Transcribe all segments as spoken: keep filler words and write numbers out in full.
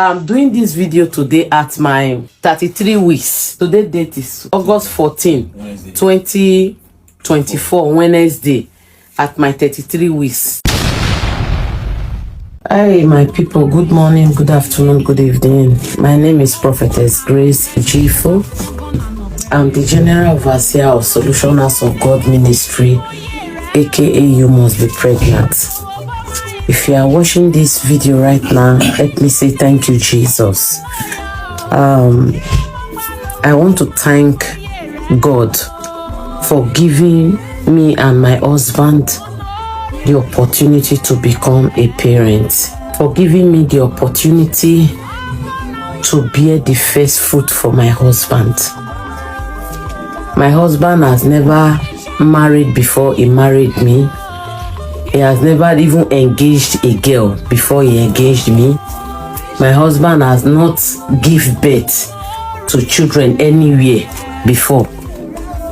I'm doing this video today at my thirty-three weeks. Today date is August fourteen, twenty twenty-four, Wednesday, at my thirty-three weeks. Hi, my people. Good morning, good afternoon, good evening. My name is Prophetess Grace Jifo. I'm the General Overseer of Solution House of God Ministry, aka You Must Be Pregnant. If you are watching this video right now, let me say thank you, Jesus. Um, I want to thank God for giving me and my husband the opportunity to become a parent, for giving me the opportunity to bear the first fruit for my husband. My husband has never married before he married me. He has never even engaged a girl before he engaged me. My husband has not give birth to children anywhere before.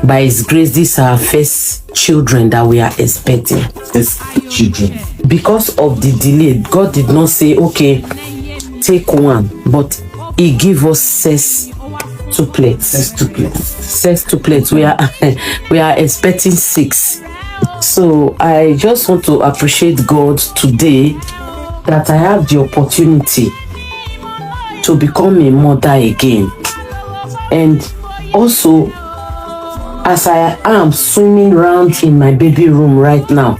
By his grace, these are first children that we are expecting. First children. Because of the delay, God did not say, "Okay, take one," but He gave us six tuplets. Six tuplets. Six tuplets. We are we are expecting six. So I just want to appreciate God today that I have the opportunity to become a mother again. And also, as I am swimming around in my baby room right now,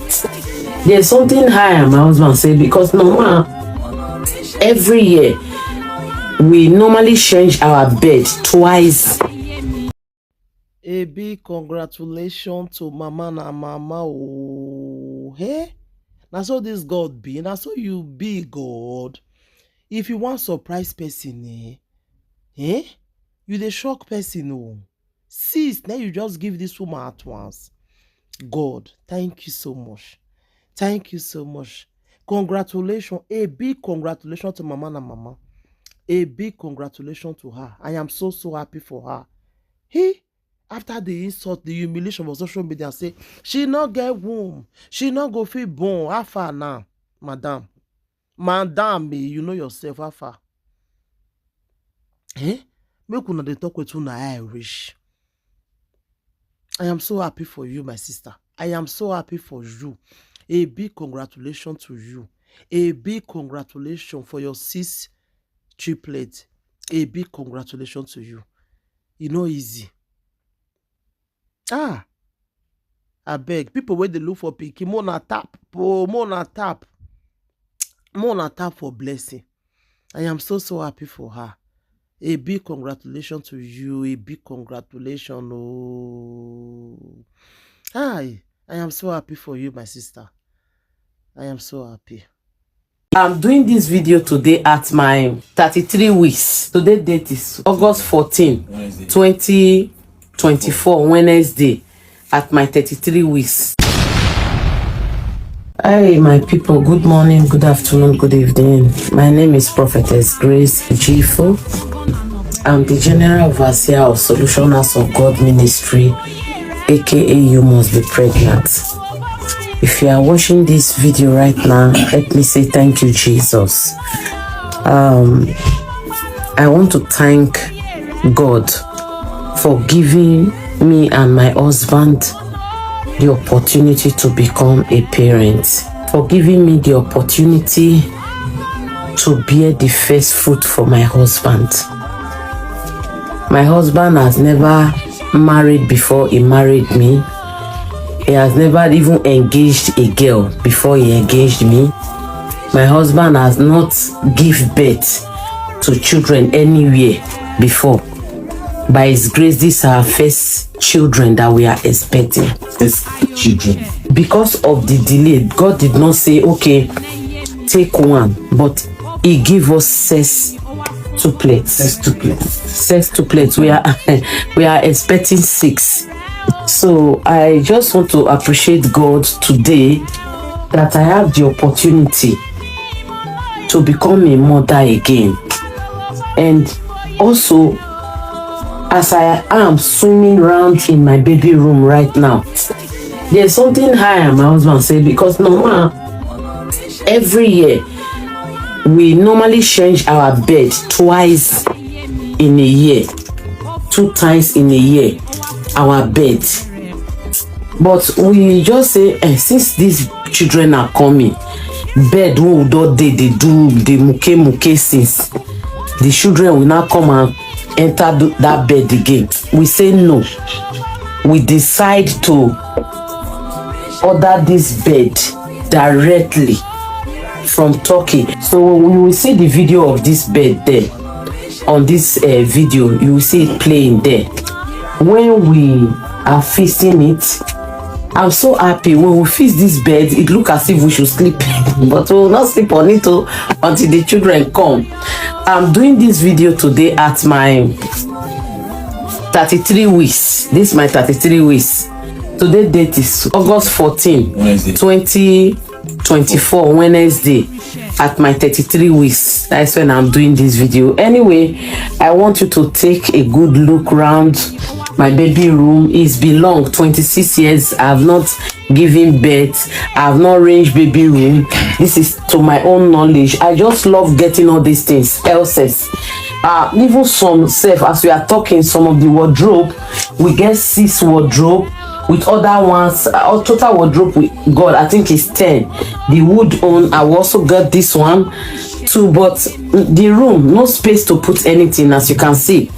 there's something high and my husband said, because normal, every year we normally change our bed twice. A big congratulations to mama na mama. Oh, hey, na so this God be, na so you be, God. If you wan surprise person, eh, eh, you dey shock person. Oh, sis, now you just give this woman at once. God, thank you so much. Thank you so much. Congratulations. A big congratulations to mama na mama. A big congratulations to her. I am so, so happy for her. He, after the insult, the humiliation for social media, say she no get womb, she no go fit born. How far now, madam? Madam, eh, you know yourself, how far? Eh? Make una dey talk with una eye reach. I am so happy for you, my sister. I am so happy for you. A big congratulations to you. A big congratulations for your six triplets. A big congratulations to you. E no easy. Ah, abeg, people wey dey look for pikin, make una tap, oh, make una tap, make una tap for blessing. I am so, so happy for her. A big congratulations to you. A big congratulations. Oh, hi. I am so happy for you, my sister. I am so happy. I'm doing this video today at my thirty-three weeks. Today date is August fourteen, twenty twenty-four, Wednesday, at my thirty-three weeks. Hi, my people. Good morning, good afternoon, good evening. My name is Prophetess Grace Jifo. I'm the General Overseer of Solution House of God Ministry, aka You Must Be Pregnant. If you are watching this video right now, let me say thank you, Jesus. Um, I want to thank God for giving me and my husband the opportunity to become a parent, for giving me the opportunity to bear the first fruit for my husband. My husband has never married before he married me. He has never even engaged a girl before he engaged me. My husband has not give birth to children anywhere before. By his grace, these are first children that we are expecting. First children. Because of the delay, God did not say, "Okay, take one," but He gave us six tuplets. Six tuplets. Six tuplets. We are we are expecting six. So I just want to appreciate God today that I have the opportunity to become a mother again. And also, as I am swimming around in my baby room right now, there's something high and my husband said, because normal, every year we normally change our bed twice in a year, two times in a year, our bed. But we just say, eh, since these children are coming, bed wey we don dey dey do the muke muke since, the children will now come and enter th- that bed again. We say no. We decide to order this bed directly from Turkey. So you will see the video of this bed there. On this uh, video, you will see it playing there. When we are fixing it, I'm so happy. When we fix this bed, it look as if we should sleep, but we will not sleep on it o, until the children come. I'm doing this video today at my thirty-three weeks. This is my thirty-three weeks. Today date is August fourteen, Wednesday. twenty twenty-four, Wednesday, at my thirty-three weeks. That's when I'm doing this video. Anyway, I want you to take a good look round my baby room. It's been long, twenty-six years. I've not given birth. I've not arranged baby room. This is to my own knowledge. I just love getting all these things. Else's. Uh, even some self, as we are talking, some of the wardrobe, we get six wardrobe with other ones. Uh, our total wardrobe we got, I think, is ten. The wood one, I will also get this one too, but the room, no space to put anything, as you can see.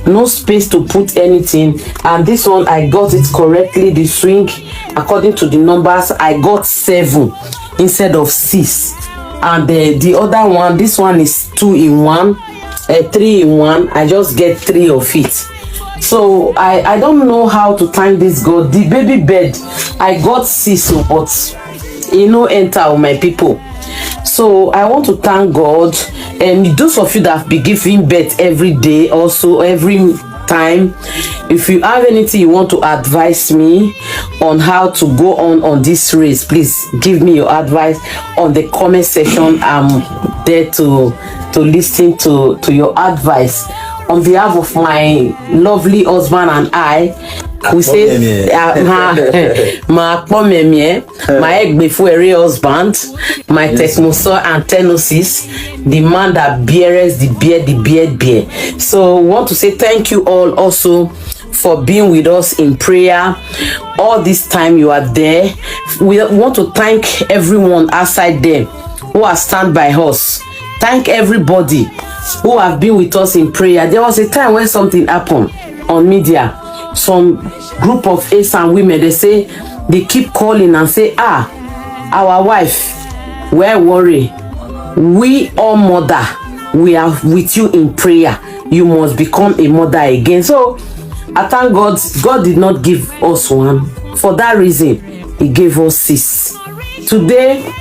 No space to put anything. And this one, I got it correctly. The swing, according to the numbers, I got seven instead of six. And uh, the other one, this one is two in one, uh, three in one. I just get three of it. So I, I don't know how to thank this God. The baby bed, I got six, o, but e no enter o, my people. So I want to thank God, and those of you that have been giving birth every day, also every time, if you have anything you want to advise me on how to go on on this race, please give me your advice on the comment section. I'm there to to listen to to your advice. On behalf of my lovely husband and I, we say, uh, ma, ma, my Egbefuere husband, my Tekmoso and Tenosis, the man that beareth the beard, the beard bear. So we want to say thank you all also for being with us in prayer. All this time you are there. We want to thank everyone outside there who are stand by us. Thank everybody who have been with us in prayer. There was a time when something happened on media. Some group of ace and women, they say, they keep calling and say, ah, our wife, we're worried. We all mother, we are with you in prayer. You must become a mother again. So I thank God. God did not give us one. For that reason, He gave us six. Today,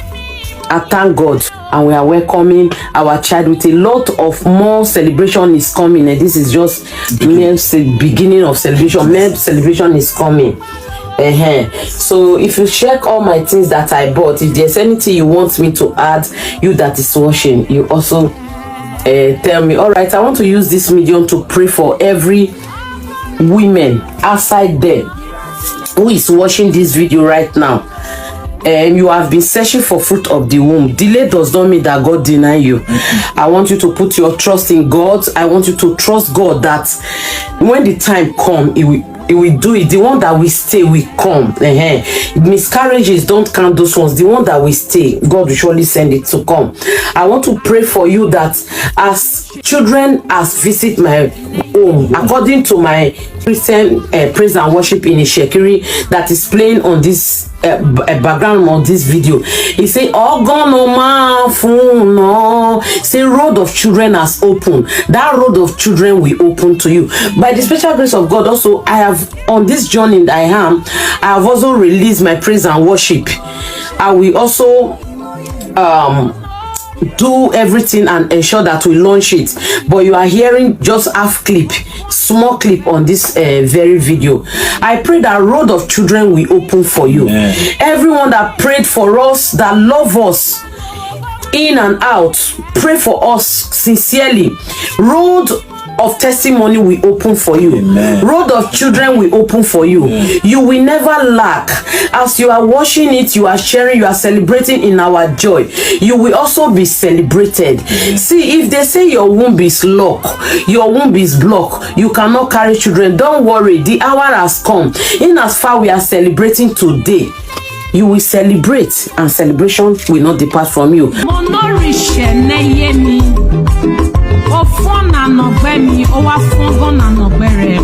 I thank God, and we are welcoming our child with a lot of more celebration is coming. And this is just mere se- beginning of celebration. Mere celebration is coming. Uh-huh. So if you check all my things that I bought, if there's anything you want me to add, you that is watching, you also uh, tell me. All right, I want to use this medium to pray for every women outside there who is watching this video right now. Um, you have been searching for fruit of the womb. Delay does not mean that God deny you. I want you to put your trust in God. I want you to trust God that when the time come, He will, He will do it. The one that will stay will come. Uh-huh. Miscarriages don't count those ones. The one that will stay, God will surely send it to come. I want to pray for you that as children has visit my home, according to my Christian uh, praise and worship in Ishekiri that is playing on this uh, b- uh, background of this video. He say, "Ogono ma fun no." Say, "Road of children has opened." That road of children will open to you. By the special grace of God, also, I have, on this journey that I am, I have also released my praise and worship. I will also um do everything and ensure that we launch it, but you are hearing just half clip, small clip on this uh, very video. I pray that road of children will open for you. Amen. Everyone that prayed for us, that love us in and out, pray for us sincerely. Road of testimony will open for you. Amen. Road of children will open for you. Amen. You will never lack. As you are watching it, you are sharing, you are celebrating in our joy. You will also be celebrated. Amen. See, if they say your womb is locked, your womb is blocked, you cannot carry children, don't worry. The hour has come. In as far we are celebrating today, you will celebrate, and celebration will not depart from you. Mo no ri ṣe ne ye mi. O fun na no gbe mi, o wa fun gan na no gbe re.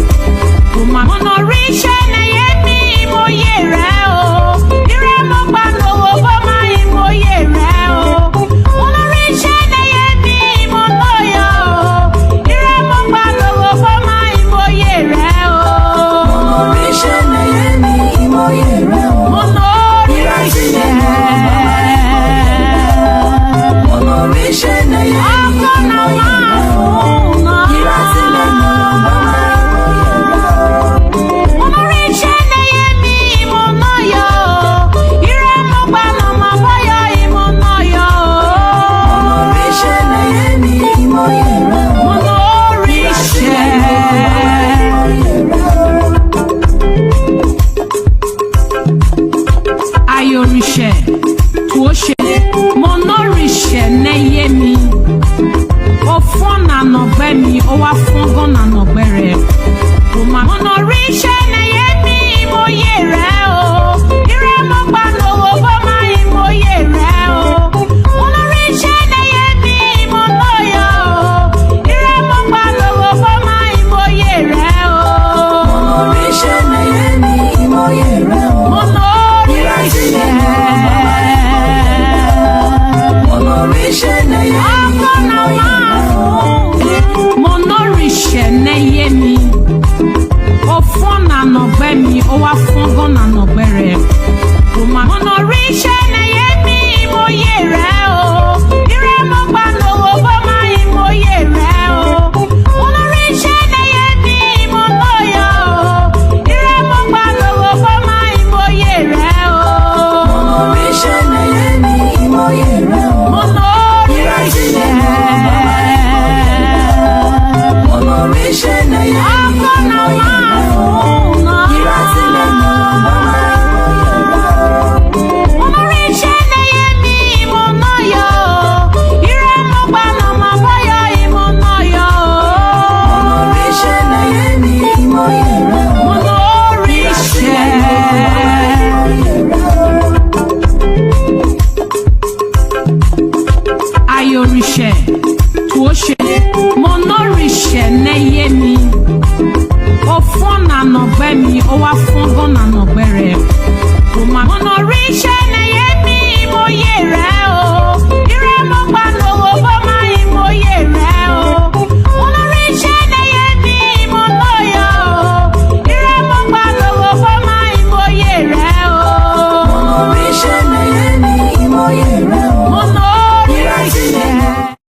Mo ma mo no ri ṣe ne ye mi, mo ye re o. Ire mo gba no wo bo ma yi, mo ye re o. Mo no ri ṣe ne ye mi, mo no yo. Ire mo gba no wo bo ma yi, mo ye re o. Mo no ri ṣe ne ye mi, mo ye re o. Mo no ri ṣe. Mo no ri ṣe ne ye mi, mo ye re o. Ire ti le mo gba ma yi, mo ye re o. Mo no ri ṣe ne ye mi, mo no yo. Ire mo gba no ma bo yo, i mo no yo. Mo no ri ṣe ne ye mi, mo ye re o. Mo no ri ṣe. Ayo ri ṣe, tuo ṣe. Mo no ri ṣe ne ye mi. O fun na no gbe mi, o wa fun gan na no gbe re. Mo ma mo no ri ṣe ne ye mi, mo ye re o. Ire mo gba no wo bo ma yi, mo ye re o. Mo no ri ṣe ne ye mi, mo no yo. Ire mo gba no wo bo ma yi, mo ye re o. Mo no ri ṣe ne ye mi, mo ye re o. Mo no ri ṣe. Mo no ri ṣe ne ye mi, mo ye re o. Mo no ri ṣe ne ye mi. O fun na no gbe mi, o wa fun gan na no gbe re. Mo ma mo no ri ṣe ne ye mi, mo ye re o. Ire mo gba no wo bo ma yi, mo ye re o. Mo no ri ṣe ne ye mi, mo no yo. Ire mo gba no wo bo ma yi, mo ye re o. Mo no ri ṣe ne ye mi, mo ye re o. Mo no ri ṣe. Mo no ri ṣe ne ye mi, mo ye re o. Ire ti le mo gba ma yi, mo ye re o. Mo no ri ṣe ne ye mi, mo no yo. Ire mo gba no ma bo yo, i mo no yo. Mo no ri ṣe ne ye mi, mo ye re o. Mo no ri ṣe. Ayo ri ṣe, tuo ṣe. Mo no ri ṣe ne ye mi. O fun na no gbe mi, o wa fun gan na no gbe re. Mo ma mo no ri ṣe ne ye mi, mo ye re